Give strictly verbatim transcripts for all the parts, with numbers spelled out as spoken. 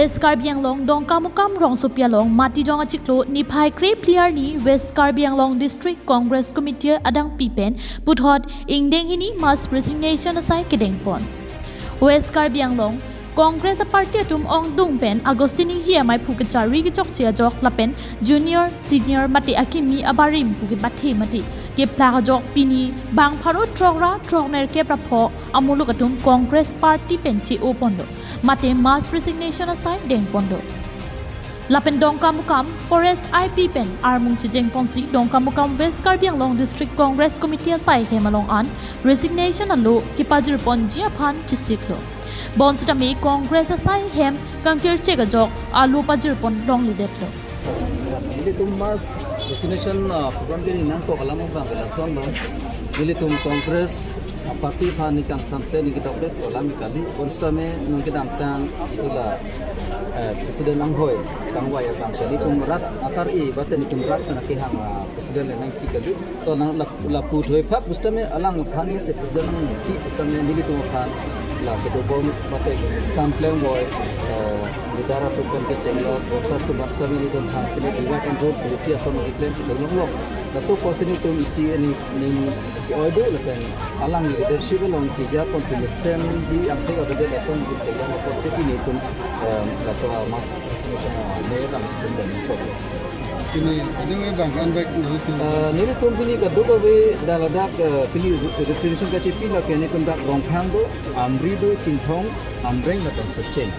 West Karbi Anglong Dongkamukam rongsopi along Matijong achiklo niphai kre phli arni West Karbi Anglong District Congress Committee adangpi pen puthot ingdeng hini mass resignation asai kedengpon. West Karbi Anglong Congress aparty atum ongdung pen Augustine Enghee amaiphu kachari kechokche ajok lapen junior, senior mate akimi abarim pu kepathe mate keplak ajok pini bang pharo throk ra throk nerkep ra pho amuluk atum Congress party pen che-oponlo mate mass resignation asai dengponlo. Lapen Dongkamukam Forest I P pen armung chejengponsi Dongkamukam West Karbi Anglong District Congress Committee asai hem along an resignation alo kepajirponji aphan chesiklo. Bonsitame Congress asai hem kangkirchek ajok alo pajirpon longledetlo. Nelitum mass resignation, ah, program ke nangkok alam abang ke lasonlo. Nelitum Congress, ah, party aphan neli kangsamse neli kedokdet alam kali. Bonsitame nangkedamtang itulah, eh, President anghoi kangvai abang ke nelitum rat atar-i bate nelitum rat nangkehang, ah, President le nangpi kali. To nang lap-, lapu thoi phak pusitame alang aphan si President nangpi pusitame nelitum aphan la kedobom mate kam klem boi, eh, leader atum pen kechenglo, voters atum pusitame nelitum aphan pine divide and rule policy ason keklem kedolong lo. Laso pusi nelitum isi ning ning ke-oi do lapen alang leadership along kejapon pine senji angthek avedet ason keklem pusi nelitum, eh, laso mass resignation, ah, ne kam tum dan ko. Pini, kadung e bang, kan baik nelitum. Eh, nelitum pini kadokave dak ladak, eh, pini resignation kachepi lake nelitum dak Rongphang do, Amri do, Chinthong, Amreng lapen Socheng.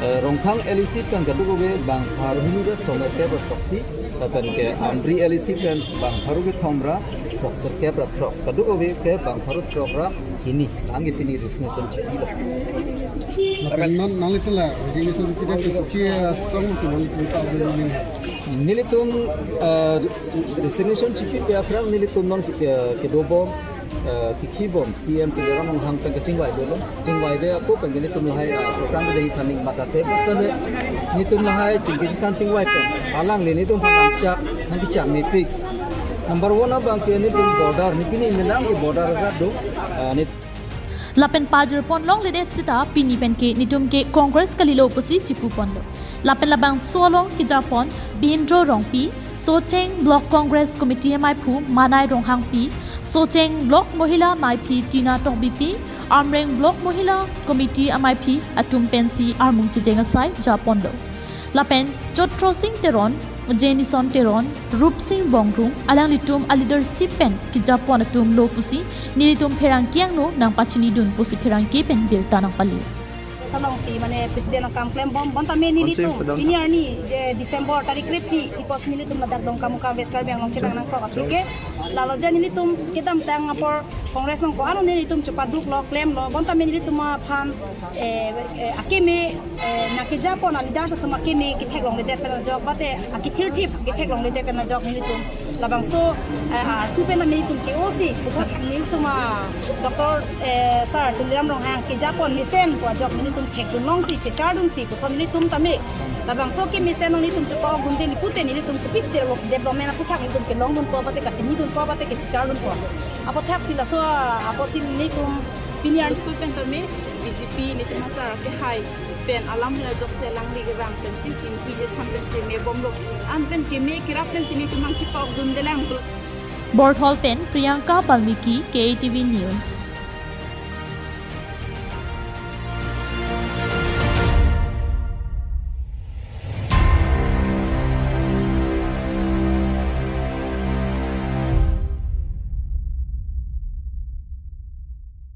Eh, Rongphang L A C pen kadokave bang pharo hini do, throkkep ra throksi, lapen ke Amri L A C pen bang pharo kethom ra, throksirkep ra throk. Kadokave ke bang pharo throk ra hini, lake pini resignation chepilo. Lapen non, nanglitum la resignation kepi ke, eh, strong si nanglitum ta beli. Nelitum, eh, resignation chepipe aphrang nelitum non, eh, kedobom, eh, kekhibom C M Tuliram Ronghang pen kachingvai dolo. Chingvai de ako pen nelitum lahai, eh, program de hi phaning mata te. Basta le nelitum lahai chingki chistan chingvai pen alangli nelitum phan nangchak, nangkechak mepik. Number one abang ke nelitum border, ne pini menang ke border rat do, eh, ne Lapen pajirpon longledet seta pini pen ke nelitum ke Congress kalilo pusi chepuponlo. Lapen labangso along kejapon Bindro Rongpi, Socheng Block Congress Committee amaiphu Manai Ronghangpi, Socheng Block Mohila amaiphi Tina Tokbipi, Amreng Block Mohila Committee amaiphi atum pensi armung chejeng asai japonlo. Lapen Chotro Sing Teron, Jenison Teron, Rupsing Bongrung, alanglitum aleadership pen kejapon atum lo pusi nelitum pherangke angno nangpachinidun pusi pherangke pen birta nangpale. Salongsi mane president akam klembom, bontame nelitum, Konsep pedang. Pini arni, eh, December tarik kre phli, ipos nelitum ladak Dongkamukam West Karbi Anglong kevang nangkok aphi ke, lalo je nelitum kedamtang apor Congress nangkok ano nelitum chepaduklo, klemlo, bontame nelitum aphan, eh, eh, akeme, eh, nangkejapon aleaders atum akeme ketheklongledet pen ajok, bate akethirthip ketheklongledet pen ajok nelitum. Labangso, eh, arpu pen nelitum che-osi, puthot nelitum a Doctor, eh, Sir Tuliram Ronghang kejapon mesen pu ajok nelitum thekdunlongsi, chechardunsi, puthot nelitum tame. Labangso kemesen nelitum chepa-ok dunde li pute nelitum kopisi develop-, development aphuthak nelitum kelongdunpo, bate kachinidunpo, bate kechechardunpo. Apothaksi laso, ah, apotsi nelitum pini arni pen tame B J P nelitum asar kehai pen alam la jokse alangli kerang pensi chingki chethan pensi mebomlo. An pen keme kerap pensi nelitum nangchepa-ok dundelang. Borthol pen Priyanka Balmiki, K A T V News.